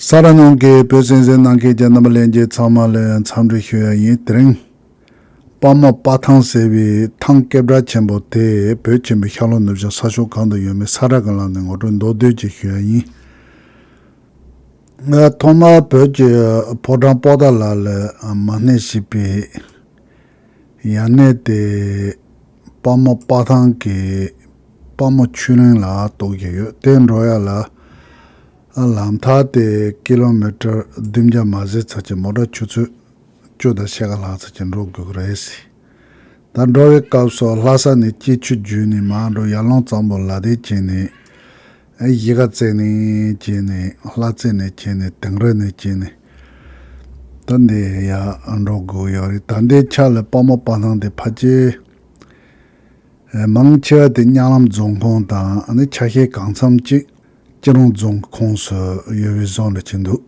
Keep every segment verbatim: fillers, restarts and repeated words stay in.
ས་ར་ནང་གི་བོད་གསན་གཟིགས་གནང་མཁན་གྱི་རྣམ་པ་ལྷན་རྒྱས་ཚང་མ་ལ་འཚམས་འདྲི་ཞུ་ཡ་ཡིན། དེ་རིང་དཔའ་མོ་དཔའ་ཐང་ཟེར་བའི་ཐང་སྐད་གྲགས་ཆེན་པོ་དེ་བོད་ཆེན་པོའི་ཤར་ལྷོ་ནུབ་བྱང་ས་ཕྱོགས་གང་དུ་ཡོད་མེད་ས་ར་གི་ལམ་ནས་ངོ་སྤྲོད་མདོར་བསྡུས་ཅིག་ཞུ་ཡ་ཡིན། ང་ཐོག་མར་བོད་ཀྱི་ཕོ་བྲང་པོ་ཏཱ་ལ་ལ་མ་སྣེ་ཞེས་པའི་ཡ་གནས་དེ་དཔའ་མོ་དཔའ་ཐང་གི་དཔའ་མོ་ཆོས་གླིང་ལ་གཏོགས་ཀྱི་ཡོད། དེ་འགྲོ་ཡ་ལ་ལམ་ཐག་དེ་ཀི་ལོ་མི་ཊར་བདུན་བརྒྱ་མ་ཟིན་ཙམ་གྱི་མོ་ཊ་ཆུ་ཚོད་བཅུ་དང་ཕྱེད་ཀ་ལྷག་ཙམ་གྱི་འགྲོ་དགོས་ཀྱི་རེད་ཟེར། ད་འགྲོ་བའི་སྐབས་སུ་ལྷ་ས་ནས་སྐྱིད་ཆུ་བརྒྱུད་ནས་མར་འགྲོ། ཡར་ཀླུང་གཙང་པོ་ལ་དེ་བྱས་ནས། གཞིས་ཀ་རྩེ་ནས་བྱས་ནས། ལྷ་རྩེ་ནས་བྱས་ནས། དིང་རི་ནས་བྱས་ནས། ད་འདི་ཡར་འགྲོ་དགོས་ཡོད་རེད། ད་ལྟའི་ཆ་ལ་དཔའ་མོ་དཔའ་ཐང་དེ་ཕལ་ཆེར་མང་ཆེ་བ་དེ་གཉའ་ལམ་རྫོང་ཁོངས་དང་། ཨ་ནི་ཆ་ཤས་གང་འཚམ་ཅིག་སྐྱིད་གྲོང་རྫོང་ཁོངས་སུ་ཡོད་པའི་བཟོ་འདྲ་ཅིག་འདུག་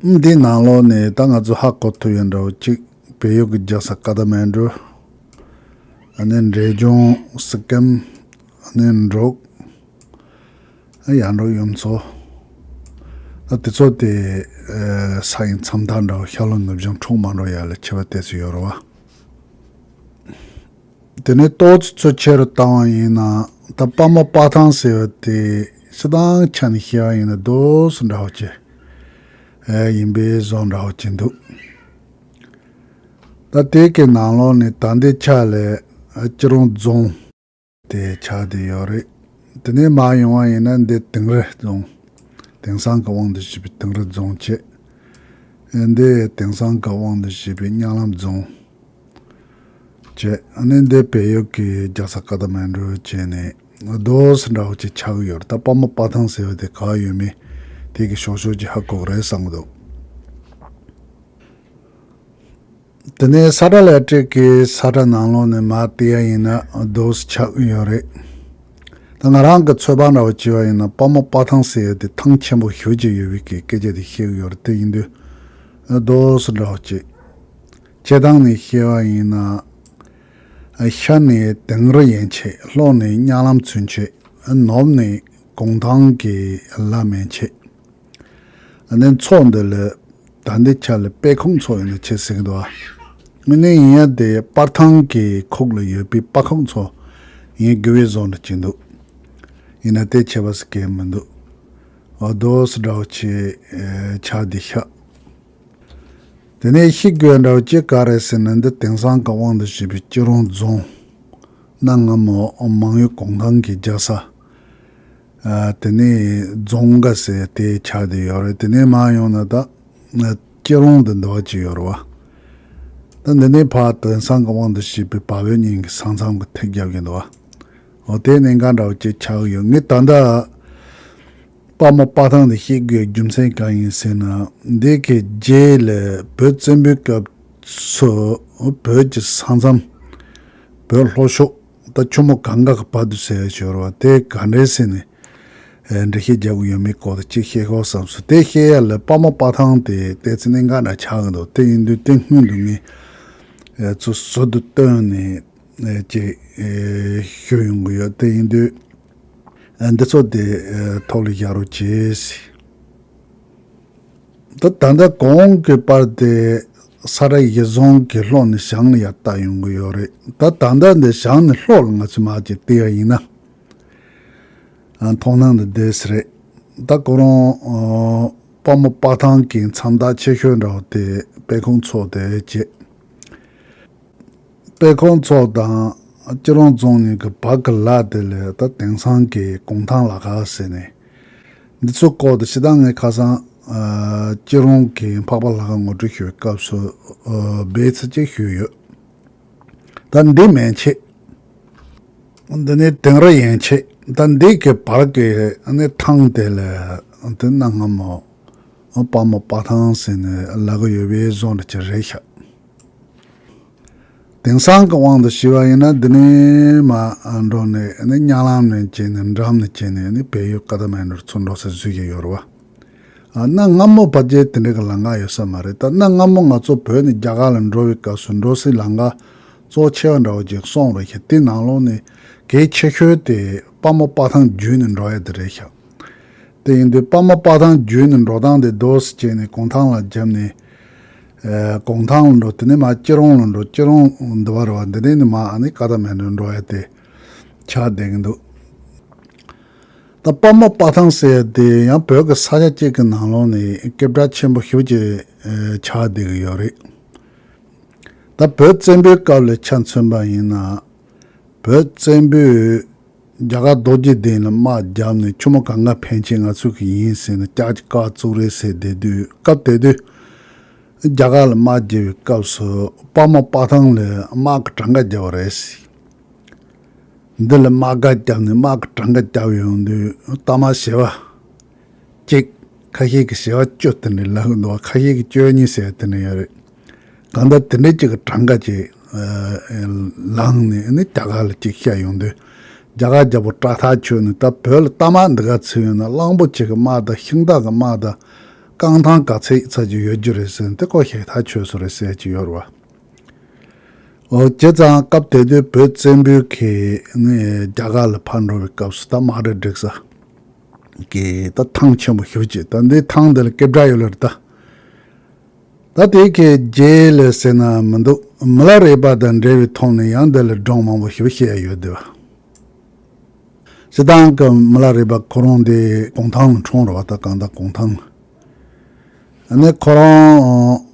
འདིའི་ནང་ལོགས་ནས་ད་ང་ཚོ་ཧ་གོ་ཐུབ་ཡོད་འདྲ་བོ་གཅིག་བལ་ཡུལ་གྱི་རྒྱལ་ས་ཀ་ཐ་མན་གྲུ། ཨ་ནི་འབྲས་ལྗོངས་སི་ཀིམ། ཨ་ནི་འབྲུག་ཨ་ཡར་འབྲུག་གཡུ་མཚོ། ཨ་དེ་ཚོ་དེ་ཨ་ས་ཡི་མཚམས་ཐག་འདྲ་བོ། ཤར་ལྷོ་ནུབ་བྱང་འཁྲུག་མ་འགྲོ་ཡ་ལ་ཁྱད་པར་ཏོག་ཙམ་ཡོད་རེད་བ། དེ་ནས་ཏོག་ཙམ་ཚུར་ཆེ་རུ་བཏང་བ་ཡིན་ན། ད་དཔའ་མོ་དཔའ་ཐང་ཟེར་བ་དེ་སྤྱིར་བཏང་ཆ་ནས་བཤད་པ་ཡིན་ན་རྡོ་སོལ་འདྲ་བོ་ཅིག་ཨེ་ཡིན་པའི་བཟོ་འདྲ་བོ་ཅིག་འདུག་ད་དེ་གི་ནང་ལོགས་ནས་ད་ལྟའི་ཆ་ལ་ཨ་སྐྱིད་གྲོང་རྫོང་དེ་ཆགས་བསྡད་ཡོད་རེད། དེ་ནས་མར་ཡོང་བ་ཡིན་ན་འདི་དིང་རི་རྫོང་། དེང་སང་གི་དབང་དུ་བྱས་པའི་དིང་རི་རྫོང་བྱས། ཨེ་འདི་དེང་སང་གི་དབང་དུ་བྱས་པའི་གཉའ་ལམ་རྫོང་བྱས། ཨ་ནི་འདི་བལ་ཡུལ་གྱི་རྒྱལ་ས་ཀ་ཐ་མན་གྲུ་བྱས་ནས་རྡོ་སོལ་འདྲ་བོ་ཅིག་ཆགས་ཀྱི་ཡོད་རེད། ད་དཔའ་མོ་དཔའ་ཐང་ཟེར་བ་དེ་ག་ཡོད་མེད་དེ་གི་ཤོག་ཤོག་ཅིག་ཧ་གོ་གི་རེད་བསམ་གི་འདུག་དེ་ནས་ས་ཁྲ་ལས་སྤྲད་ཀྱི་ས་ཁྲ་ནང་ལོགས་ནས་མར་བལྟས་ཡ་ཡིན་ན་རྡོ་སོལ་ཆགས་ཀྱི་ཡོད་རེད། ད་ང་རང་གི་ཚོད་དཔག་འདྲ་བོ་བྱས་པ་ཡིན་ན་དཔའ་མོ་དཔའ་ཐང་ཟེར་ཡ་དེ་ཐང་ཆེན་པོ་ཞེ་པོ་ཅིག་ཡོད་པའི་གི་སྐད་ཆ་དེ་བཤད་ཀྱི་ཡོད་རེད། དེ་ཡིན་དུས་རྡོ་སོལ་འདྲ་བོ་ཅིག་སྤྱིར་བཏང་ནས་བཤད་པ་ཡིན་ན། ཤར་ནས་དིང་རི་ཡན་ཆད། ལྷོ་ནས་གཉའ་ལམ་ཚུན་ཆད། ནུབ་ནས་གུང་ཐང་གི་ལམ་ཡན་ཆད། ཨ་ནི་མཚོ་འདི་ལ་ད་ལྟའི་ཆ་ལ་དཔལ་ཁང་མཚོ་ཡིན་ན་ཆེ་ཟེར་གི་འདུག་ཨ། དངོས་གནས་ཡིན་ཡ་དེ་སྤར་ཐང་གི་ཁུག་ལ་ཡོད་པའི་སྤར་ཁང་མཚོ་ཡིན་དགོས་པའི་བཟོ་འདྲ་ཅིག་འདུག་ཡིན་ན་དེ་ཁྱད་པར་ཟེར་གི་མི་འདུག་འོ་རྡོ་སོལ་འདྲ་བོ་ཅིག་ཆགས་བསྡད་ཤག་དེ་ནས་ཤེས་དགོས་འདྲ་བོ་ཅིག་ག་རེ་ཟེར་ན། འདི་དེང་སང་གི་དབང་དུ་བྱས་པའི་སྐྱིད་གྲོང་རྫོང་། གནའ་སྔ་མོ་མང་ཡུལ་གུང་ཐང་གི་རྒྱལ་ས། ཨ་དེ་ནས་རྫོང་དགའ་ཟེར་དེ་ཆགས་བསྡད་ཡོད་རེད། དེ་ནས་མར་ཡོང་ན་ད་སྐྱིད་གྲོང་དུ་འདུ་བ་ཅིག་ཡོད་རེད་བ། ད་འདི་ནས་ཕར་དེང་སང་གི་དབང་དུ་བྱས་པའི་བལ་པོའི་གཉན་གྱི་ས་མཚམས་ཀྱི་ཐེབས་རྒྱབ་ཀྱི་འདུག་བ། འོ་དེ་གནད་འགག་འདྲ་བོ་ཅིག་ཆགས་ཀྱི་ཡོད། ངས་ད་ལྟ་དཔའ་མོ་དཔའ་ཐང་དེ་བཤད་དགོས་རྒྱུ་མཚན་གང་ཡིན་ཟེར་ན། འདི་གི་རྗེས་ལ་བོད་བཙན་པོའི་སྐབས་སུ་བོད་ཀྱི་ས་མཚམས། བོད་ལྷོ་ཕྱོགས་ད་ཆུ་མོ་གངྒཱ་གི་བར་དུ་ཟེར་ཡ་ཞིག་ཡོད་རེད་བ། དེ་ག་འདྲས་ཟེར་ནས་ཨེ་འགྲེལ་བཤད་རྒྱག་གི་ཡོད་མེད་སྐོར་དུ་ཅིག་བཤད་ཤོག་བསམ་སོང་། དེ་བཤད་ཡ་ལ་དཔའ་མོ་དཔའ་ཐང་དེ་ཏོག་ཙམ་གནད་འགག་འདྲ་ཆགས་ཀྱི་འདུག་དེ་ཡིན་དུས་དེ་སྔོན་དུ་ངས་ཨེ་ཚུར་ཟུར་དུ་བཏོན་ནས་ཨེ་ཅིག་ཨེ་ཞུ་ཡོང་གི་ཡོད། དེ་ཡིན་དུས་ཨེ་འདི་ཚོ་དེ་ཨེ་ཐོག་ལ་བཞག་རོགས་བྱེད། ད་ད་ལྟ་གོང་གི་པར་དེ་ས་ར་གཞིས་རྫོང་གི་ལྷོ་ནས་བྱང་ལ་ཡར་ལྟ་ཡོང་གི་ཡོད་རེད། ད་ད་ལྟ་འདི་བྱང་ནས་ལྷོ་ལ་ང་ཚོས་མར་ཅིག་བལྟས་པ་ཡིན་ན། ཨ་མཐོང་སྣང་འདི་བདེ་སི་རེད། ད་ཁོ་རང་ཨ་དཔའ་མོ་དཔའ་ཐང་གི་མཚམས་རྟགས་ཆེ་ཤོས་འདྲ་བོ་དེ་དཔལ་ཁང་མཚོ་དེ་བྱས། དཔལ་ཁང་མཚོ་དང་སྐྱིད་གྲོང་རྫོང་གཉིས་ཀྱི་བར་གྱི་ལ་དེ་ལ་ད་དེང་སང་གི་གུང་ཐང་ལ་ཁ་ཟེར་ནས། འདི་ཚོ་སྐོར་དུ་ཕྱི་ཟླ་ལྔའི་ཁ་སང་ཨ་སྐྱིད་གྲོང་གི་འཕགས་པ་ལྷ་ཁང་ངོ་སྤྲོད་ཞུ་བའི་སྐབས་སུ་ཨ་སྦས་ཚིག་ཅིག་ཞུས་ཡོད། ད་འདི་མན་ཆད། འདི་ནི་དིང་རི་ཡན་ཆད། ད་འདི་གི་བར་གྱི་ཨ་ནི་ཐང་དེ་ལ་དེ་གནའ་སྔ་མོ་དཔའ་མོ་དཔའ་ཐང་ཟེར་ནས་ལབ་ཀྱི་ཡོད་པའི་བཟོ་འདྲ་ཅིག་རེད་ཤག་དེང་སང་གི་དབང་དུ་བྱས་པ་ཡིན་ན། འདི་ནས་མར་འགྲོ་ནས་ནི་གཉའ་ལམ་ནས་བྱས་ནས་འགྲམ་ནས་བྱས་ནས་ནི་བལ་ཡུལ་ཀ་ཐ་མན་ཌུར་ཚུར་འགྲོ་ས་བཟོས་ཀྱི་ཡོད་རེད་བ། ཨ་གནའ་སྔ་མོ་ཕལ་ཆེར་དེ་འདྲ་གི་ལམ་ཁ་ཡོད་ས་མ་རེད། ད་གནའ་སྔ་མོ་ང་ཚོ་བོད་ནས་རྒྱ་གར་ལ་འགྲོ་བའི་སྐབས་སུ་འགྲོ་སའི་ལམ་ཁ་གཙོ་ཆེ་བ་འདྲ་བོ་ཅིག་སོང་རེད་ཤག་དེ་ནང་ལོགས་ནས་གལ་ཆེ་ཤོས་དེ་དཔའ་མོ་དཔའ་ཐང་བརྒྱུད་ནས་འགྲོ་ཡ་དེ་རེད་ཤག་དེ་ཡིན་དུས་པདྨ་པ་ཐང་བརྒྱུད་ནས་འགྲོ་སྟངས་དེ་རྡོ་སུ་བྱས་ནས་གུང་ཐང་ལ་བརྒྱབ་ནས། ཨ། གུང་ཐང་ལ་འགྲོ། དེ་ནས་མར་སྐྱིད་རོང་ལ་འགྲོ། སྐྱིད་རོང་འདི་བར་བ་འདི་ནས་ནི་མར་ཨ་ནི་ཀ་ཐ་མན་གྲུ་འགྲོ་ཡ་དེ་ཆགས་བསྡད་ཀྱི་འདུག་ད་པདྨ་པ་ཐང་ཟེར་ཡ་དེ་ཡང་བོད་ཀྱི་ས་ཆ་གཅིག་གི་ནང་ལོགས་ནས་སྐད་གྲགས་ཆེན་པོ་ཞེ་པོ་ཅིག་ཨ། ཆགས་བསྡད་ཀྱི་ཡོད་རེད། ད་བོད་བཙན་པོའི་སྐབས་ལ་ཆ་མཚོན་པ་ཡིན་ན། བོད་བཙན་པོས་རྒྱ་གར་རྡོ་རྗེ་གདན་ལ་དམག་བརྒྱབ་ནས་ཆུ་མོ་གངྒཱ་ཕན་ཆད་ང་ཚོ་གི་ཡིན་ཟེར་ནས་ཀྱག་ཀྱི་བཀའ་བཙུགས་རེད་ཟེར་བསྡད་དུས། སྐབས་དེ་དུས་རྒྱ་གར་ལ་དམག་རྒྱག་པའི་སྐབས་སུ་པདྨ་པ་ཐང་ལ་དམག་གི་གྲངས་ཀ་བརྒྱབ་པ་རེད། འདི་ལ་དམག་སྒར་བརྒྱབ་ནས་དམག་གི་གྲངས་ཀ་བརྒྱབ་ཡོང་དུས་ལྟ་མ་ཞེ་བ་གཅིག་ཁ་ཤས་ཀྱིས་ཞེ་བ་བཅུ་དེ་འདྲ་ལབ་ཀྱི་འདུག་ཁ་ཤས་ཀྱིས་བཅུ་གཉིས་ཟེར་དེ་འདྲ་ཡོད་རེད། གང་ལྟར་དེ་འདྲའི་གཅིག་གི་གྲངས་ཀ་ཅིག་ཨ། ལངས་ནས་ནི་རྒྱ་གར་ལ་ཅིག་བཤད་ཡོང་དུས། རྒྱ་གར་རྒྱལ་པོ་སྐྲག་ཐག་ཆོད་ནས། ད་བོད་ལ་གཏའ་མ་འདི་ག་ཚུད་ཡོད་ན་གླང་པོ་ཆེ་གི་དམག་དང་ཤིང་སྟག་གི་དམག་དང་རྐང་ཐང་ག་ཚད་ཙམ་ཅིག་ཡོད་རྒྱུ་རེད་ཟེར་ནས་དེ་ཁོ་ཞེད་ཐག་ཆོད་སོང་རེད་ཟེར་གྱི་ཡོད་རེད་བ། འོ། བྱས་ཙང་སྐབས་དེ་དུས་བོད་བཙན་པོའི་གི་ནི་རྒྱ་གར་ལ་ཕར་འགྲོ་བའི་སྐབས་སུ་ད་དམག་གྲ་སྒྲིག་ས་གི་ད་ཐང་ཆེན་པོ་ཞེ་པོ་ཅིག་ད་འདི་ཐང་འདི་ལ་སྐད་གྲགས་ཡོད་ལ་རེད་ད། ད་དེ་གའི་རྗེས་ལ་ཟེར་ན་མི་འདུག་མི་ལ་རས་པ་དང་འབྲེལ་བའི་ཐོག་ནས་ཡང་འདི་ལ་སྒྲུང་མང་པོ་ཞེ་པོ་བཤད་ཡ་ཡོད་དེ་བ། སྤྱིར་བཏང་གི་མི་ལ་རས་པ་ཁོ་རང་དེ་གུང་ཐང་ལ་འཁྲུངས་རེད་བ། ད་གང་ལྟར་གུང་ཐང་ལ། ཨ་ནི་ཁོ་རང་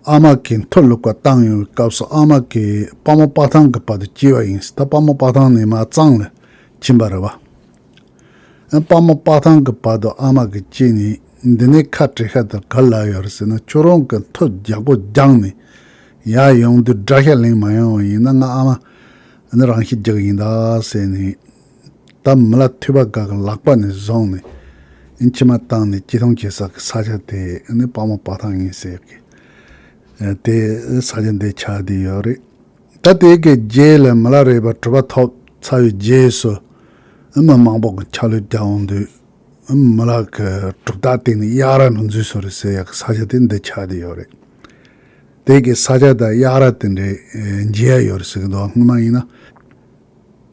ཨ་མ་གིས་མཐུ་ལུག་པ་བཏང་ཡོང་བའི་སྐབས་སུ་ཨ་མ་གིས་པདྨ་པ་ཐང་གི་བར་དུ་སྐྱེལ་བ་ཡིན། ད་པདྨ་པ་ཐང་ནས་མར་གཙང་ལ་ཕྱིན་པ་རེད་བ། ཨ། པདྨ་པ་ཐང་གི་བར་དུ་ཨ་མ་གིས་སྐྱེལ་ནས། འདི་ནས་ཁ་བྲལ་ཁ་དེར་ག་ལ་ཡོད་རེད་ཟེར་ན། ཁྱོད་རང་གིས་མཐུ་རྒྱག་པོ་རྒྱག་ནས་ཡར་ཡོང་དུས་དགྲ་ཤ་ལེན་མ་ཡོང་བ་ཡིན་ན་ང་ཨ་མ་ནི་རང་ཤི་རྒྱག་གི་ཡིན་ད་ཟེར་ནས། ད་མི་ལ་ཐོས་པ་དགའ་གི་ལག་པ་ནས་བཟུང་ནས་མཆིལ་མ་བཏང་ནས་སྐྱིད་གྲོང་བྱེད་ས་གི་ས་ཆ་དེ་ནི་པདྨ་པ་ཐང་ཡིན་ཟེར་གི། དེ་ས་ཆ་འདི་ཆགས་བསྡད་ཡོད་རེད། ད་དེ་གའི་རྗེས་ལ་མི་ལ་རས་པ་གྲུབ་པ་ཐོབ་ཚར་བའི་རྗེས་སུ་མི་མང་པོ་གིས་ཆ་ལུད་རྒྱག་འོང་དུས། མི་ལ་གི་གྲུབ་རྟགས་སྟེང་ནས་གཡག་ར་འགྲོ་འཛུལ་སོང་རེད་ཟེར་ཡག་གི་ས་ཆ་དེ་འདི་ཆགས་བསྡད་ཡོད་རེད། དེ་གའི་ས་ཆ་དང་གཡག་ར་དེ་འདྲའི་མཇལ་ཡ་ཡོད་རེད་ཟེར་གི་འདུག་སྔོན་མ་ཡིན་ན།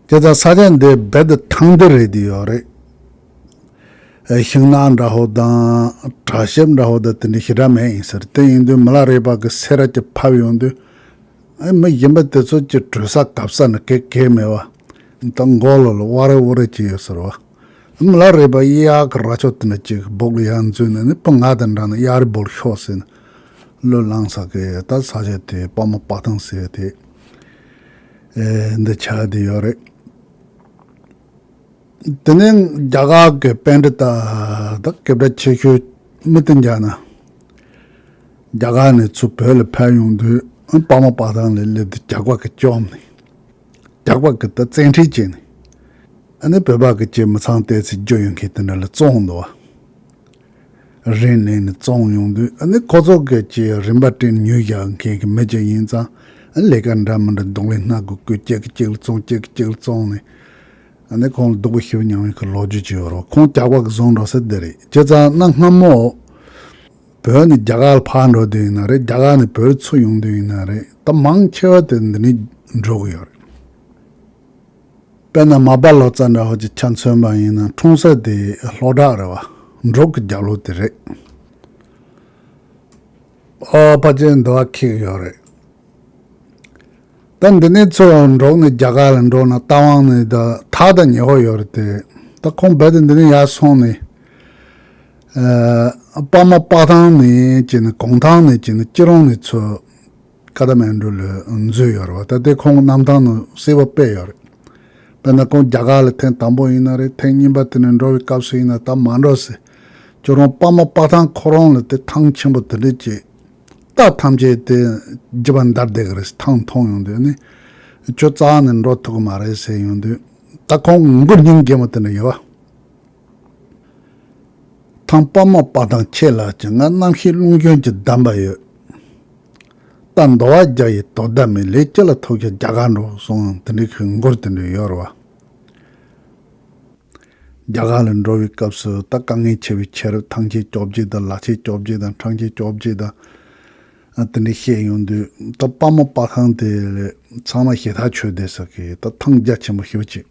དེ་ལྟར་ས་ཆ་འདི་རྦད་དེ་ཐང་འདི་རེད་དེ་ཡོད་རེད། ཨ། ཤིང་ནགས་འདྲ་བོ་དང་གྲྭ་ཞབས་འདྲ་བོ་དང་དེ་འདྲ་ཞེ་དྲག་མེད་ཡིན་ཟེར། དེ་ཡིན་དུས་མི་ལ་རས་པ་གི་སེ་ར་ཅིག་ཕབ་ཡོང་དུས། ཨ། མི་གཞན་པ་དེ་ཚོ་ཅིག་བྲོས་ས་གབ་ས་ནི་གེ་གེ་མེད་བ། ད་མགོ་ལོག་ལ་ཝ་རེ་ཝུ་རེ་ཅིག་ཡོད་ཟེར་བ། མི་ལ་རས་པ་གཡག་གི་རྭ་ཅོ་དེ་འདྲ་ཅིག་སྦུག་ལ་ཡར་འཛུལ་ནས་ནི་ཕུ་ང་དང་འདྲ་ན་གཡག་རི་སྦུག་ལ་ཤོག་ཟེར་ནས་བློས་བླངས་ས་གི་ད་ས་ཆ་དེ་པདྨ་པ་ཐང་ཟེར་དེ། ཨེ། འདི་ཆགས་བསྡད་ཡོད་རེད། དེ་ནས་རྒྱ་གར་གྱི་པཎྜི་ཏ་དང་སྐད་གྲགས་ཆེ་ཤོས་མི་དེ་འདྲ་ན། རྒྱ་གར་ནས་ཚུར་བོད་ལ་ཕེབས་ཡོང་དུས་པདྨ་པ་ཐང་ལ་སླེབས་དུས་ཇག་པ་གིས་བཅོམ་ནས། ཇག་པ་གིས་ད་བཙན་ཁྲིད་བྱས་ནས། ཨ་ནི་བོད་པ་གི་ཅིག་མི་ཚང་ཏོག་ཙམ་རྒྱུ་ཡོད་མཁན་དེ་འདྲ་ལ་བཙོངས་འདུག་བ། རིན་ལེན་ནས་བཙོངས་ཡོང་དུས། ཨ་ནི་ཁོ་ཚོ་གིས་ཅིག་རིན་པ་སྤྲད་ནས་ཉོས་བཞག་མཁན་གྱི་མི་ཅིག་ཡིན་ཙང་། ཨ་ནི་ལས་ཀ་འདྲ་མི་འདྲ་གདོང་ལེན་སྣ་དགུ་བསྐོས། གཅིག་གིས་གཅིག་ལ་བཙོང་། གཅིག་གིས་གཅིག་ལ་བཙོང་ནས། ཨ་ནི་ཁོང་ལ་སྡུག་པོ་ཞེ་པོ་མྱངས་པའི་གི་ལོ་རྒྱུས་ཅིག་ཡོད་རེད། ཁོང་ཇག་པ་གིས་བཟུང་འགྲོ་ས་དེ་རེད། བྱས་ཙང་གནའ་སྔ་མོ་བོད་ནས་རྒྱ་གར་ལ་ཕར་འགྲོ་དུས་ཡིན་ན་རེད། རྒྱ་གར་ནས་བོད་ལ་ཚུར་ཡོང་དུས་ཡིན་ན་རེད། ད་མང་ཆེ་བ་དེ་འདི་ནས་འགྲོ་གི་ཡོད་རེད། དཔེར་ན་མར་པ་ལོ་ཙཱ་འདྲ་བོ་ཅིག་ཆ་མཚོན་པ་ཡིན་ན་འཁྲུངས་ས་དེ་ལྷོ་བྲག་རེད་བ། འབྲུག་གི་རྒྱབ་ལོགས་དེ་རེད། ཨོ། ཕལ་ཆེར་འདི་བ་འཁེལ་གི་ཡོད་རེད། ད་འདི་ནས་ཚུར་འབྲུག་ནས་རྒྱ་གར་ལ་འགྲོ་ན་རྟ་དབང་ནས་ད་ཐག་ད་ཉེ་བོ་ཡོད་རེད་དེ། ད་ཁོང་རྦད་དེ་འདི་ནས་ཡར་སོང་ནས། ཨ། པདྨ་པ་ཐང་ནས་བྱས་ནས་གུང་ཐང་ནས་བྱས་ནས་སྐྱིད་རོང་ནས་ཚུར་ཀ་ཐ་མན་གྲུ་ལ་འཛུལ་ཡོད་རེད་བ། ད་དེ་ཁོང་གནམ་ཐང་ནས་གསལ་པོ་དཔེ་ཡོད་རེད། དཔེར་ན་ཁོང་རྒྱ་གར་ལ་ཐེངས་དང་པོ་ཡིན་ན་རེད། ཐེངས་གཉིས་པ་དེ་ནས་འགྲོ་བའི་སྐབས་སུ་ཡིན་ན་ད་མ་འགྲོ་ཟེར། ཁྱོད་རང་པདྨ་པ་ཐང་ཁོ་རང་ལ་དེ་ཐང་ཆེན་པོ་དེ་འདྲ་ཅིག་རྟ་ཐམས་ཅད་དེ་རྒྱུ་བ་འདར་བསྡད་ཀྱི་རེད། ཐང་མཐོང་ཡོང་དུས་ནི་ཁྱོད་རྩ་བ་ནས་འགྲོ་ཐུབ་ཀྱི་མ་རེད་ཟེར་ཡོང་དུས། ད་ཁོང་མགོ་སྙིང་རྗེ་མོ་དེ་འདྲ་ཡོད་བ། ཐང་པདྨ་པ་ཐང་ཁྱེད་ལགས་ཀྱི་ང་རྣམ་ཤེས་རླུང་གཞུང་གི་གདམས་པ་ཡོད། རྟ་འདོ་བ་རྒྱག་ཡི་དོ་ཟླ་མེད། ལས་ཅི་ལ་ཐོགས་ཀྱང་རྒྱ་གར་འགྲོ་གསུངས། དེ་འདྲའི་གི་མགུར་དེ་འདྲ་ཡོད་རེད་བ། རྒྱ་གར་ལ་འགྲོ་བའི་སྐབས་སུ་ད་དཀའ་ངལ་ཆེ་བའི་ཕྱིར་ཐང་ཆེན་བཅོ་བརྒྱད་དང་ལག་ཆེན་བཅོ་བརྒྱད་དང་འཕྲང་ཆེན་བཅོ་བརྒྱད་དང་། ཨ། དེ་འདྲ་བཤད་ཡོང་དུས་ད་པདྨ་པ་ཐང་དེ་ལ་ཚང་མ་ཞེད་ཐག་ཆོད་བསྡད་ས་གི་ད་ཐང་རྒྱ་ཆེན་པོ་ཞེ་པོ་ཅིག་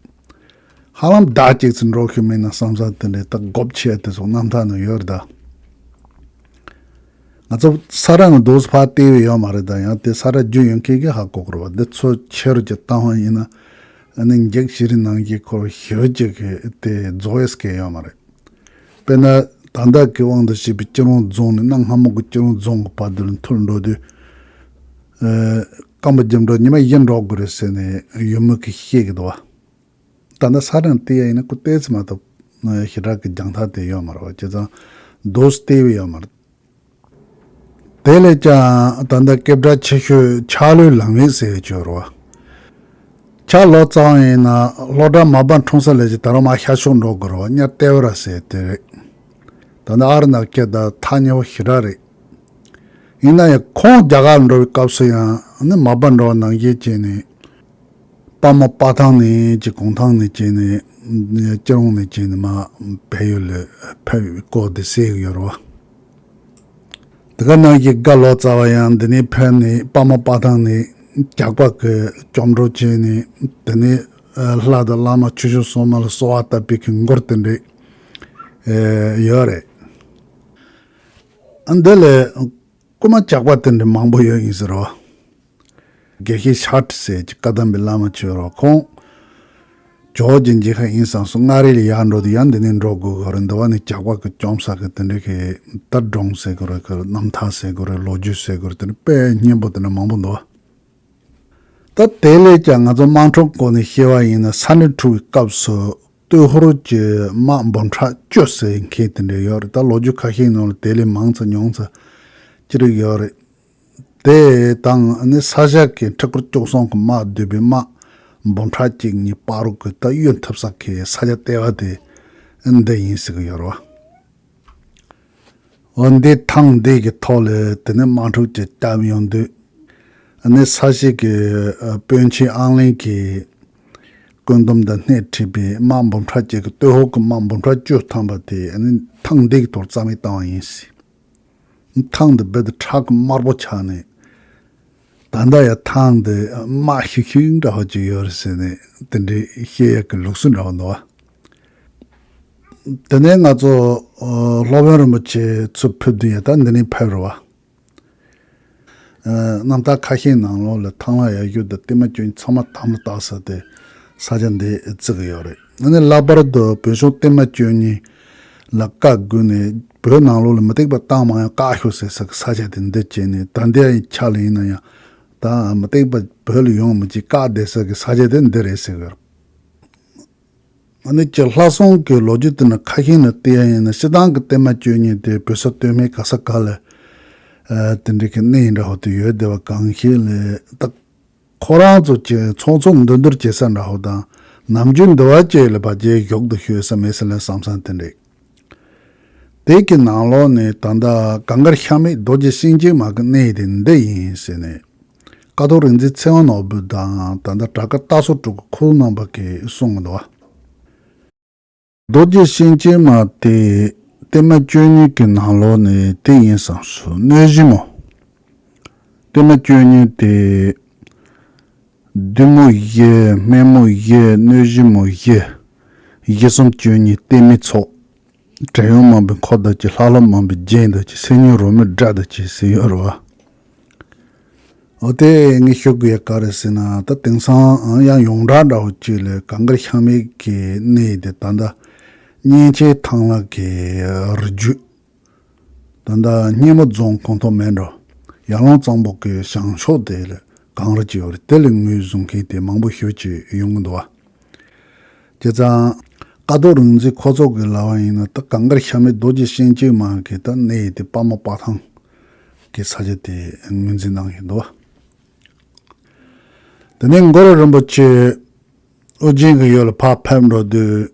ཧ་ལམ་ཟླ་གཅིག་ཙམ་འགྲོ་གི་མིན་ན་བསམ་བསམ་དེ་འདྲའི་ད་སྒོ་ཕྱེ་དེ་ཚོ་རྣམ་ཐར་ནང་ཡོད་རེད་ད། ང་ཚོ་ས་ར་ནས་རྡོ་སུ་ཕར་བལྟས་པ་ཡོད་མ་རེད་ད། ཡང་དེ་ས་ར་རྒྱུས་ཡོད་མཁན་གྱིས་ཧ་གོ་གི་རེད་བ། འདི་ཚོ་ཆེ་རུ་ཅིག་བཏང་བ་ཡིན་ན་ཨ་ནི་འགྱིག་ཞིག་རི་ནང་གི་ཁོར་ཞེ་པོ་ཅིག་གི་དེ་རྫོགས་ཡས་མཁན་ཡོད་མ་རེད། དཔེར་ན་ད་ལྟ་གི་དབང་དུ་བྱས་པའི་སྐྱིད་རོང་རྫོང་ནས་གནའ་སྔ་མོ་གི་སྐྱིད་རོང་རྫོང་གི་བར་དུ་ལ་འཐུར་འགྲོ་དུས། ཨ། སྐམ་པོ་རྒྱབ་འགྲོ་ཉི་མ་བཞི་འགྲོ་དགོས་རེད་ཟེར་ནས་ཡུལ་མི་གིས་བཤད་ཀྱི་འདུག་བ། ད་ལྟ་ས་ར་ནས་བལྟས་ཡ་ཡིན་ན་ཁོ་བལྟས་ཚེ་མ་གཏོགས་ཞེ་དྲག་གི་རྒྱང་ཐག་དེ་ཡོད་མ་རེད་བ། བྱས་ཙང་རྡོ་སུ་བལྟས་པ་ཡོད་མ་རེད། དེ་ལས་ཀྱང་ད་ལྟ་སྐད་གྲགས་ཆེ་ཤོས་ཆག་ལོའི་ལམ་ཡིག་ཟེར་ཡ་ཅིག་ཡོད་རེད་བ། ཆག་ལོ་ཙཱ་བ་ཡིན་ན་སློབ་གྲྭ་མ་པ་འཁྲུངས་ས་ལས་ཀྱི་ད་རུང་མར་ཤར་ཕྱོགས་འགྲོ་དགོས་རེད་བ། གཉའ་ཏེ་བ་ར་ཟེར་དེ་རེད། ད་ལྟ་ཨ་རུ་ན་ཁྱེར་ད་ཐག་ཉེ་བོ་ཞེ་དྲག་རེད། ཡིན་ན་ཡང་ཁོང་རྒྱ་གར་ལ་འགྲོ་བའི་སྐབས་སུ་ཡང་ནི་མ་པ་འགྲོ་བ་ནང་བཞིན་བྱས་ནས། པདྨ་པ་ཐང་ནས་ཀྱི་གུང་ཐང་ནས་བྱས་ནས་སྐྱིད་རོང་ནས་བྱས་ནས་མར་བལ་ཡུལ་ལ་ཕེབས་པའི་སྐོར་དེ་གསལ་གྱི་ཡོད་རེད་བ། དེ་ག་ནང་བཞིན་རྒ་ལོ་ཙཱ་བ་ཡང་འདི་ནས་ཕེབས་ནས་པདྨ་པ་ཐང་ནས་ཇག་པ་གི་སྐྱོབ་འགྲོ་བྱས་ནས་དེ་ནས་ལྷ་དང་བླ་མ་ཆོས་སྐྱོང་སྲུང་མ་ལ་གསོལ་བ་བཏབ་པའི་གི་མགུར་དེ་འདྲ་ཡོད་རེད། འདི་ལས་རྐུན་མ་ཇག་པ་དེ་འདྲ་མང་པོ་ཡོད་ཡིན་ཟེར་བ། དགེ་བཤེས་ཤཱཀྱ་ཟེར་གྱི་བཀའ་གདམས་པའི་བླ་མ་ཆོས་རོགས་ཁོང་། ཇོ་བོ་རྗེ་མཇལ་ཁ་ཡིན་བསམ་སོང་། མངའ་རིས་ལ་ཡར་འགྲོ་དུས་ཡང་འདི་ནས་འགྲོ་དགོས་གི་རེད། འདི་བ་ནས་ཇག་པ་གི་བཅོམ་ས་གི་དེ་འདྲ་གི་ད་སྒྲུང་ཟེར་དགོས་རེད་གི་རྣམ་ཐར་ཟེར་དགོས་རེད་ལོ་རྒྱུས་ཟེར་དགོས་རེད་དེ་འདྲ་དཔེ་སྙན་པོ་དེ་འདྲ་མང་པོ་འདུག་བ། ད་དེ་ལས་ཀྱང་ང་ཚོ་དམངས་ཁྲོད་སྐོར་ནས་བཤད་པ་ཡིན་ན་ས་གནས་འཁྲུག་པའི་སྐབས་སུ་སྟོད་ཧོར་གྱི་དམག་འབུམ་ཕྲག་བཅུ་ཟེར་མཁན་དེ་འདྲ་ཡོད་རེད། ད་ལོ་རྒྱུས་ཁ་ཤས་ནང་ལ་དེ་ལས་མང་ཙམ་ཉུང་ཙམ་ཅི་རིགས་ཡོད་རེད། དེ་དང་ནི་ས་སྐྱ་གི་ཁྲི་སྐོར་བཅུ་གསུམ་གྱི་དམག་བསྡུས་པའི་དམག་འབུམ་ཕྲག་གཅིག་གཉིས་བར་དུ་གི་ད་གཡོལ་ཐུབ་ས་གི་ས་ཆ་ལྟེ་བ་དེ་འདི་ཡིན་ཟེར་གི་ཡོད་རེད་བ། འོ་འདི་ཐང་འདི་གི་ཐོག་ལ་དེ་ནས་དམག་འཁྲུག་ཅིག་བརྒྱབ་ཡོང་དུས་ནི་ས་གཞི་གི་དཔོན་ཆེན་ཨང་གླིང་གི་བཀོད་འདོམས་དང་སྣེ་ཁྲིད་པའི་དམག་འབུམ་ཕྲག་གཅིག་གི་སྟོད་ཧོར་གྱི་དམག་འབུམ་ཕྲག་བཅུ་ཐམ་པ་དེ་ནི་ཐང་འདི་གི་ཐོག་རྩ་མེད་བཏང་བ་ཡིན་ཟེར། ཐང་འདི་རྦད་དེ་ཁྲག་གི་དམར་པོ་ཆགས་ནས། ད་ལྟ་ཡང་ཐང་འདི་དམར་ཤིག་ཤིག་འདྲ་བོ་ཅིག་ཡོད་རེད་ཟེར་ནས་དེ་འདྲའི་བཤད་ཡག་གི་ལུགས་སྲོལ་འདྲ་བོ་འདུག་བ། དེ་ནས་ང་ཚོ་ཨ་སློབ་དཔོན་རིན་པོ་ཆེ་ཚུར་ཕེབས་དུས་ཡང་ད་འདི་ནས་ཕེབས་རེད་བ། ཨ་རྣམ་ཐར་ཁ་ཤས་ནང་ལོགས་ལ་ཐང་ལྷ་ཡ་ཞུ་དང་བསྟན་མ་བཅོ་གཉིས་ཚང་མ་དམ་ལ་བཏགས་ས་དེ་ས་ཆ་འདི་བརྩི་གི་ཡོད་རེད། ཨ་ནི་ལྷག་པར་དུ་བོད་གཞུང་བསྟན་མ་བཅོ་གཉིས་ལ་བཀའ་བསྒོས་ནས་བོད་ནང་ལོགས་ལ་མུ་སྟེགས་པ་བཏང་མ་ཡོང་བཀག་ཤོག་ཟེར་ས་གི་ས་ཆ་དེ་འདི་བྱས་ནས་ད་ལྟའི་ཆ་ལ་ཡིན་ན་ཡང་ད་མུ་སྟེགས་པ་བོད་ལ་ཡོང་མི་བྱེད་བཀག་བསྡད་ས་གི་ས་ཆ་དེ་འདི་རེད་ཟེར་གི་ཡོད་རེད། ཨ་ནི་ཀྱི་ལྷ་སྲུང་གི་ལོ་རྒྱུས་དེ་ནི་ཁ་ཤས་ནས་བལྟས་ཡ་ཡིན་ན་སྤྱིར་བཏང་གི་བསྟན་མ་བཅོ་གཉིས་དེ་བོད་ས་སྟོད་སྨད་ག་ས་ག་ལ་ཨ་དེ་འདྲའི་གི་གནས་ཡིན་འདྲ་བོ་དེ་ཡོད་བསྡད་པ་གང་ཤེས་ལས་ད་ཁོ་རང་ཚོ་གྱི་ཚོགས་ཚོགས་འདུ་འདུར་བྱེད་ས་འདྲ་བོ་དང་ནམ་རྒྱུན་འདུ་བ་བཅས་ལ་བ་རྒྱའི་ཞོག་ཏུ་ཤོད་ས་མེད་ས་ལ་བསམ་ས་དེ་འདྲས། དེ་གི་ནང་ལོགས་ནས་ད་ལྟ་གངས་དཀར་ཤ་མེད་རྡོ་རྗེ་སེང་ཆེན་མ་གི་གནས་དེ་འདི་ཡིན་ཟེར་ནས། ཀཿཐོག་རིག་འཛིན་ཚེ་དབང་ནོར་བུ་དང་ད་ལྟ་བྲག་དཀར་རྟ་ཟོར་དྲུག་གི་ཁོ་རྣམ་པ་གིས་གསུངས་འདུག་བ། རྡོ་རྗེ་སེང་ཆེན་མ་དེ་བསྟན་མ་བཅོ་གཉིས་ཀྱི་ནང་ལོགས་ནས་དེ་ཡིན་བསམ་སོང་། གནོད་སྦྱིན་མོ། བསྟན་མ་བཅོ་གཉིས་དེ་བདུད་མོ་བཞི། སྨན་མོ་བཞི། གནོད་སྦྱིན་མོ་བཞི། བཞི་གསུམ་བཅུ་གཉིས་བསྟན་མའི་ཚོགས། བྲན་གཡོག་མང་པོའི་འཁོར་དང་བཅས། ལྷ་ལྷ་མང་པོའི་རྒྱན་དང་བཅས། སེམས་ཉིད་རོལ་མོའི་སྒྲ་དང་བཅས་ཟེར་ཡོད་རེད་བ། འོ་དེ་ངས་ཞུ་དགོས་ཡ་ག་རེ་ཟེར་ན་ད་དེང་སང་ཡང་ཡོངས་གྲགས་འདྲ་བོ་ཅིག་ལ་གངས་དཀར་ཤ་མེད་ཀྱི་གནས་དེ་ད་ལྟ་གཉན་ཆེན་ཐང་ལྷ་གི་རི་རྒྱུད། ད་ལྟ་སྙེ་མོ་རྫོང་ཁོངས་གཏོགས་མེད་འགྲོ། ཡར་ཀླུང་གཙང་པོ་གི་བྱང་ཕྱོགས་དེ་ལ་གངས་རི་ཅིག་ཡོད་རེད། དེ་ལ་ངོས་བཟུང་མཁན་དེ་མང་པོ་ཞེ་པོ་ཅིག་ཡོང་གི་འདུག་བ། བྱས་ཙང་། ཀཿཐོག་རིག་འཛིན་ཁོ་ཚོ་གི་ལབ་པ་ཡིན་ན་ད་གངས་དཀར་ཤ་མེད་རྡོ་རྗེ་སེང་ཆེན་མ་གི་ད་གནས་དེ་པདྨ་པ་ཐང་གི་ས་ཆ་དེ་ངོས་འཛིན་གནང་གི་འདུག་བ། དེ་ནས་གུ་རུ་རིན་པོ་ཆེ་ཨོ་རྒྱན་གྱི་ཡུལ་ལ་ཕར་ཕེབས་འགྲོ་དུས།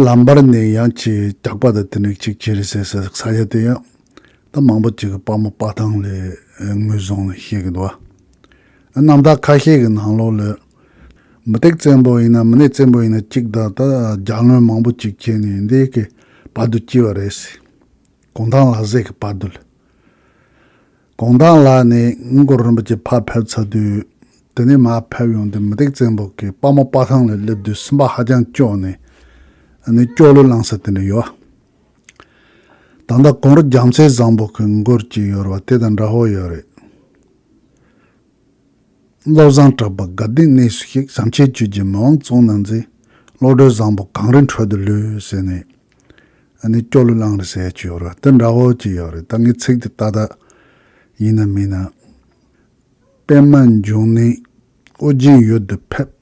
ལམ་བར་ནས་ཡང་ཅིག་ཇག་པ་དང་དེ་འདྲ་ཅིག་བྱེད་རེད་ཟེར་ཟེར་ས་ཆ་དེ་ཡང་ད་མང་པོ་ཅིག་གིས་པདྨ་པ་ཐང་ལ་ངོས་བཟུང་ནས་བཤད་ཀྱི་འདུག་བ། རྣམ་ཐར་ཁ་ཤས་ཀྱི་ནང་ལོགས་ལ་མུ་སྟེགས་བཙན་པོ་ཡིན་ན་མི་ནས་བཙན་པོ་ཡིན་ན་གཅིག་དང་ད་རྒྱལ་བློན་མང་པོ་ཅིག་བྱས་ནས་འདི་གི་བར་དུ་སྐྱེས་པ་རེད་ཟེར། གུང་ཐང་ལ་ཟེར་གི་བར་དུ་ལ། གུང་ཐང་ལ་ནས་གུ་རུ་རིན་པོ་ཆེ་ཕར་ཕེབས་ཚར་དུས། དེ་ནས་མར་ཕེབས་ཡོང་དུས་མུ་སྟེགས་བཙན་པོ་གིས་དཔའ་མོ་དཔའ་ཐང་ལ་སླེབས་དུས་སེམས་པ་ཧ་ཅང་སྐྱོ་ནས་ཨ་ནི་སྐྱོ་གླུ་བླངས་ས་དེ་འདྲ་ཡོད། ད་ལྟ་གུང་རུ་རྒྱལ་མཚན་བཟང་པོ་གི་མགུར་ཅིག་ཡོད་རེད་བ། དེ་དང་འདྲ་བོ་ཡོད་རེད། བློ་བཟང་གྲགས་པ་དགའ་ལྡན་གནས་སུ་གཤེགས། བྱམས་ཆེན་ཆོས་ཀྱི་མི་དབང་གཙུག་ན་མཛད། བློ་གྲོས་བཟང་པོ་གངས་རིའི་ཁྲོད་དུ་ལུས་ཟེར་ནས་ཨ་ནི་སྐྱོ་གླུ་བླངས་རེད་ཟེར་ཡ་ཅིག་ཡོད་རེད། དེ་འདྲ་བོ་ཅིག་ཡོད་རེད། ད་ངའི་ཚིག་དེ་ཏག་ཏག་ཡིན་ན་མིན་ན། པདྨ་འབྱུང་གནས་ཨོ་རྒྱན་ཡུལ་དུ་ཕེབས།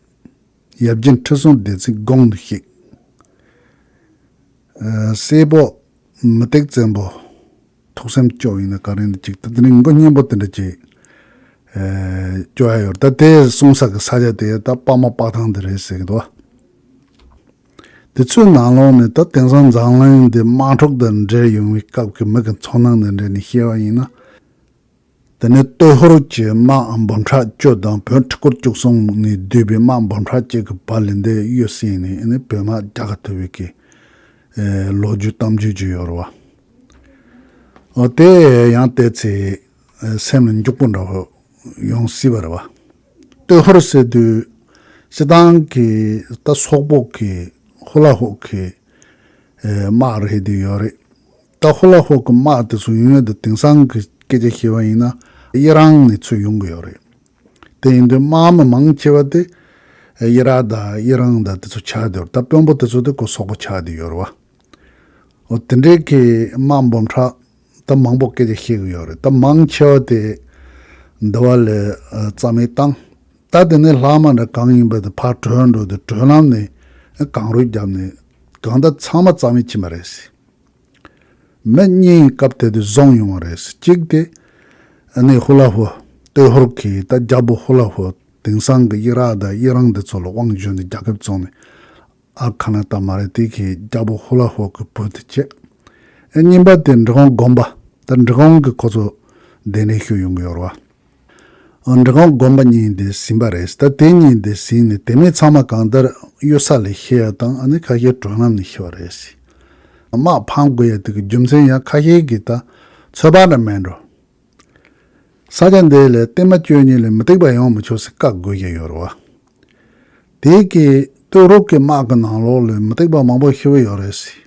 ཡབ་རྒྱལ་ཁྲི་སྲོང་ལྡེ་བཙན་དགུང་དུ་གཤེགས། ཨ་སྲས་པོ་མུ་སྟེགས་བཙན་པོ་ཐུགས་སེམས་སྐྱོ་བ་ཡིན་ན་ག་རེ་འདི་ཅིག་ད་དེ་ནི་མགོ་སྙན་པོ་དེ་འདྲ་ཅིག་ཨ་སྐྱོ་ཡ་ཡོད་རེད། ད་དེ་གསུང་ས་གི་ས་ཆ་དེ་ད་དཔའ་མོ་དཔའ་ཐང་དེ་རེད་ཟེར་གི་འདུག་དེ་ཚོའི་ནང་ལོགས་ནས་ད་དེང་སང་འཛམ་གླིང་འདི་དམག་འཁྲུག་དང་འབྲེལ་ཡོང་བའི་སྐབས་ཀྱི་མི་གི་ཚོར་སྣང་དང་འབྲེལ་ནས་བཤད་པ་ཡིན་ན། དེ་ནས་སྟོད་ཧོར་གྱི་དམག་འབུམ་ཕྲག་བཅུ་དང་བོན་ཁྲི་སྐོར་བཅུ་གསུམ་ནས་བསྡུས་པའི་དམག་འབུམ་ཕྲག་གཅིག་གི་བར་ལས་འདི་གཡུལ་ཟིན་ནས་ཨ་ནི་བོད་དམག་རྒྱལ་ཁ་ཐོབ་པའི་གི་ཨེ་ལོ་རྒྱུས་གཏམ་རྒྱུད་ཅིག་ཡོད་རེད་བ། འོ་དེ་ཡང་བལྟས་ཚེ་ཨེ་སེམས་ལ་འཇུག་པོ་འདྲ་བོ་ཡོང་སྲིད་པ་རེད་བ། སྟོད་ཧོར་ཟེར་དུས་སྤྱི་བཏང་གི་ད་སོག་པོ་གི་ཧུ་ལ་ཧོ་གི་ཨེ་དམག་རེད་དེ་ཡོད་རེད། ད་ཧུ་ལ་ཧོ་གི་དམག་དེ་ཚོ་ཡོང་ཡ་དེ་དེང་སང་གི་སྐད་ཆ་བཤད་པ་ཡིན་ན་ཨི་རན་ནས་ཚུར་ཡོང་གི་ཡོད་རེད། དེ་ཡིན་དུས་དམག་མི་མང་ཆེ་བ་དེ་ཨི་རག་དང་ཨི་རན་དང་དེ་ཚོ་ཆགས་བསྡད་ཡོད་རེད། ད་དཔོན་པོ་དེ་ཚོ་དེ་ཁོ་སོག་པོ་ཆགས་བསྡད་ཡོད་རེད་བ། འོ་དེ་འདྲའི་གི་དམག་འབུམ་ཕྲག་ད་མང་པོ་སྐད་ཆ་བཤད་གི་ཡོད་རེད། ད་མང་ཆེ་བ་དེ་འདི་བ་ལས་ཨ་རྩ་མེད་བཏང་། ད་དེ་ནས་ལྷག་མ་འདྲ་གང་ཡིན་པ་དེ་ཕར་བྲོས་འགྲོ་དུས་བྲོས་ལམ་ནས་གངས་རུད་བརྒྱབ་ནས་གང་ལྟར་ཚང་མ་རྩ་མེད་ཕྱིན་པ་རེད། མི་གཉིས་སྐབས་དེ་དུས་བཟུང་ཡོང་བ་རེད། གཅིག་དེ་ཨ་ནི་ཧུ་ལ་ཧོ་སྟོད་ཧོར་གྱི་ད་རྒྱལ་པོ་ཧུ་ལ་ཧོ་དེང་སང་གི་ཨི་རག་དང་ཨི་རན་དེ་ཚོ་ལ་དབང་བྱོན་ནས་རྒྱལ་ཁབ་བཙོང་ནས་ཨ་ཁ་ན་ད་མ་རེད། དེ་གི་རྒྱལ་པོ་ཧུ་ལ་ཧོ་གི་བུ་དེ་བྱས། ཨ་གཉིས་པ་དེ་འབྲི་གུང་དགོན་པ། ད་འབྲི་གུང་གི་ཁོ་ཚོ་གདན་འདྲེན་ཞུ་ཡོང་གི་ཡོད་རེད་བ། ཨ་འབྲི་གུང་དགོན་པ་གཉིས་དེ་ཟིན་པ་རེད། ད་དེ་གཉིས་དེ་ཟིན་ནས་དེ་མིན་ཚང་མ་གང་ལྟར་གཡུལ་ས་ལ་ཤི་ཡ་དང་ཨ་ནི་ཁ་ཤས་བྲོས་ལམ་ནས་ཤི་བ་རེད། དམག་ཕམ་དགོས་ཡ་དེ་གི་རྒྱུ་མཚན་ཡང་ཁ་ཤས་ཀྱིས་ད་ཚོད་དཔག་འདྲ་མེད་འགྲོ། ས་ཆ་འདི་ལ་བརྟན་མ་བཅོས་ཉིད་ལས་མུ་སྟེགས་པ་ཡོང་མི་ཆོག་ཟེར་བཀའ་བསྒོས་ཀྱི་ཡོད་རེད་བ། དེ་གི་སྟོད་རོགས་ཀྱི་དམག་གི་ནང་ལོགས་ལ་མུ་སྟེགས་པ་མང་པོ་ཤི་བ་ཡོད་རེད་ཟེར།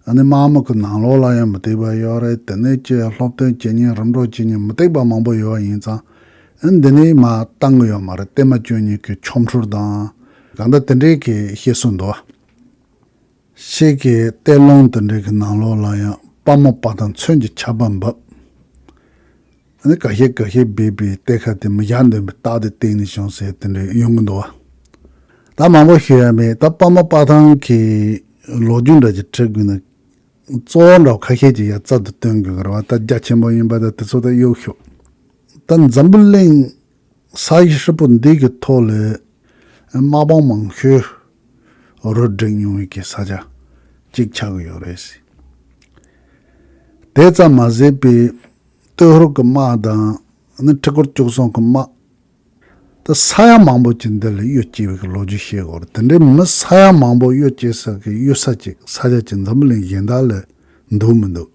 ཨ་ནི་དམག་མི་གི་ནང་ལོགས་ལ་ཡང་མུ་སྟེགས་པ་ཡོད་རེད། དེ་ནས་ཀྱི་སློབ་སྟོན་བྱེད་མཁན་རིམ་གྲོ་བྱེད་མཁན་མུ་སྟེགས་པ་མང་པོ་ཡོད་པ་ཡིན་ཙང་ཨ་འདི་ནས་མར་བཏང་གི་ཡོད་མ་རེད། བརྟན་མ་བཅོས་ཉིད་ཀྱི་ཆོ་འཕྲུལ་དང་གང་ལྟར་དེ་འདྲའི་གི་བཤད་སྲོལ་འདུག་བ། ཤེལ་གྱི་གཏེར་ལུང་དེ་འདྲའི་གི་ནང་ལོགས་ལ་ཡང་དཔའ་མོ་དཔའ་ཐང་མཚོན་གྱི་ཆར་པ་འབབ། ཨ་ནི་ཁ་ཤས་ཁ་ཤས་སྦས་པའི་གཏེར་ཁ་དེ་མི་ཡར་འདོན་པའི་རྟགས་དེ་བསྟན་ནས་བྱུང་ཟེར་དེ་འདྲའི་ཡོང་གི་འདུག་བ། ད་མང་པོ་ཤོད་ཡ་མེད། ད་དཔའ་མོ་དཔའ་ཐང་གི་ལོ་རྒྱུས་འདྲ་ཅིག་འབྲི་དགོས་ན་གཙོ་བོ་འདྲ་བོ་ཁ་ཤས་ཅིག་ཡ་རྩལ་དུ་སྟོན་དགོས་ཀྱི་རེད་བ། ད་རྒྱ་ཆེན་པོ་ཡིན་པ་ད་དེ་ཚོ་ད་གཡོག་ཤོག་ད་འཛམ་བུ་གླིང་ས་ཡི་ཧྲིལ་པོ་འདི་གི་ཐོག་ལ་དམག་དཔུང་མང་ཤོས་རུ་བསྒྲིགས་མྱོང་བའི་གི་ས་ཆ་གཅིག་ཆགས་ཀྱི་ཡོད་རེད། དེ་ཙམ་མ་ཟད་པའི་སྟོད་ཧོར་གྱི་དམག་དང་ནི་ཁྲི་སྐོར་བཅུ་གསུམ་གྱི་དམག་ད་ས་ཡ་མང་པོ་ཅིག་འདི་ལ་གཡུལ་སྐྱེལ་བའི་གི་ལོ་རྒྱུས་བཤད་དགོས་རེད། དེ་འདྲའི་མི་ས་ཡ་མང་པོ་གཡུལ་སྐྱེལ་ས་གི་གཡུལ་ས་ཅིག་ས་ཆ་ཅིག་འཛམ་བུ་གླིང་གཞན་དག་ལ་འདུག་མི་འདུག་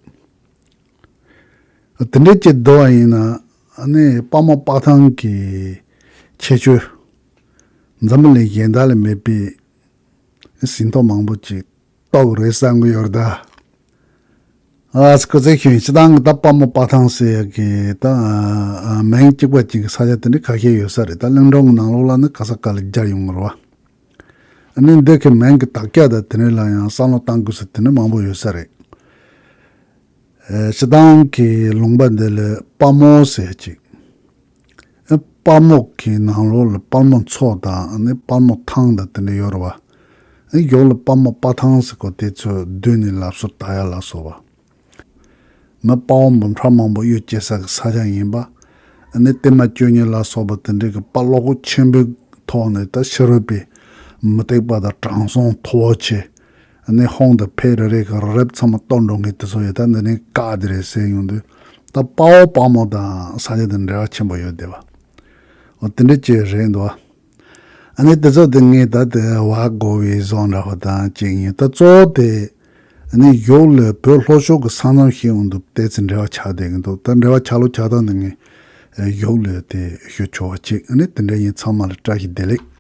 དེ་འདྲའི་ཅིག་འདུག་བ་ཡིན་ན་ཨ་ནི་དཔའ་མོ་དཔའ་ཐང་གི་ཁྱད་ཆོས་འཛམ་བུ་གླིང་གཞན་དག་ལ་མེད་པའི་ཟིན་ཐོ་མང་པོ་ཅིག་རྟོགས་རེད་བསམ་གི་ཡོད་རེད་ད། ཨ་སྐུ་ཚེ་ཞུ་ཡིན་སྤྱི་བཏང་གི་ད་དཔའ་མོ་དཔའ་ཐང་ཟེར་ཡ་གི་ད་ཨ་མིང་གཅིག་པ་གཅིག་གི་ས་ཆ་དེ་འདྲ་ཁ་ཤས་ཡོད་ས་རེད། ད་གླིང་སྒྲུང་གི་ནང་ལོགས་ལ་ནི་ག་ས་ག་ལ་སྦྱར་ཡོང་གི་རེད་བ། ཨ་ནི་འདི་གི་མིང་གི་དག་ཆ་དང་དེ་འདྲ་ལ་ཡང་བསམ་བློ་གཏང་དགོས་ས་དེ་འདྲ་མང་པོ་ཡོད་ས་རེད། ཨེ་སྤྱི་བཏང་གི་ལུང་པ་འདི་ལ་དཔའ་མོ་ཟེར་ཅིག་ཨེ་དཔའ་མོ་གི་ནང་ལོགས་ལ་དཔའ་མོ་མཚོ་དང་ཨ་ནི་དཔའ་མོ་ཐང་དང་དེ་འདྲ་ཡོད་རེད་བ། ཨེ་ཡོག་ལ་དཔའ་མོ་དཔའ་ཐང་ཟེར་གོ་དེ་ཚོ་བསྡུས་ནས་ལབ་སྲོལ་དར་ཡ་ལ་སོགས་པ། མི་དཔའ་བོ་འབུམ་ཕྲག་མང་པོ་གཡུལ་སྐྱེལ་ས་གི་ས་ཆ་ཡིན་པ། ཨ་ནི་བརྟན་མ་བཅོས་ཉིད་ལ་སོགས་པ་དེ་འདྲའི་གི་དཔའ་བློ་ཁོག་ཆེན་པོའི་ཐོག་ནས་ད་ཕྱི་རོལ་པའི་མུ་སྟེགས་པ་དང་དྲང་སྲོང་མཐོ་བོ་ཆེ། ཨ་ནི་ཧོང་དང་ཕེ་རེ་རེ་གི་རེབ་ཚང་མ་གཏོར་འགྲོ་མཁན་དེ་ཚོ་ཡོད། ད་འདི་ནས་བཀག་དེ་རེད་ཟེར་ཡོང་དུས་ད་དཔའ་བོ་དཔའ་མོ་དང་ས་ཆ་དེ་འབྲེལ་བ་ཆེན་པོ་ཡོད་བསྡད་པ། འོ་དེ་འདྲ་ཅིག་རེད་འདུག་ཨ་ནི་དེ་ཚོ་དེ་ངས་ད་དེ་བ་གོ་བའི་བཟོ་འདྲ་བ་དང་གཅིག་ཡིན། ད་གཙོ་བོ་དེ་ཨ་ནི་ཡོག་ལ་བོད་ལྷོ་ཕྱོགས་ཀྱི་ས་མཚམས་ཤིག་འོང་དུས་དེ་ཚོ་འབྲེལ་བ་ཆགས་བསྡད་ཀྱི་འདུག་ད་འབྲེལ་བ་ཆགས་ལུགས་ཆགས་སྟངས་དེ་ངས་ ཨ་ཡོག་ལོས་དེ་ཞུ་ཆོག་པ་ཅིག་ཨ་ནི་དེ་འདྲ་ཡིན། ཚང་མ་ལ་བཀྲ་ཤིས་བདེ་ལེགས།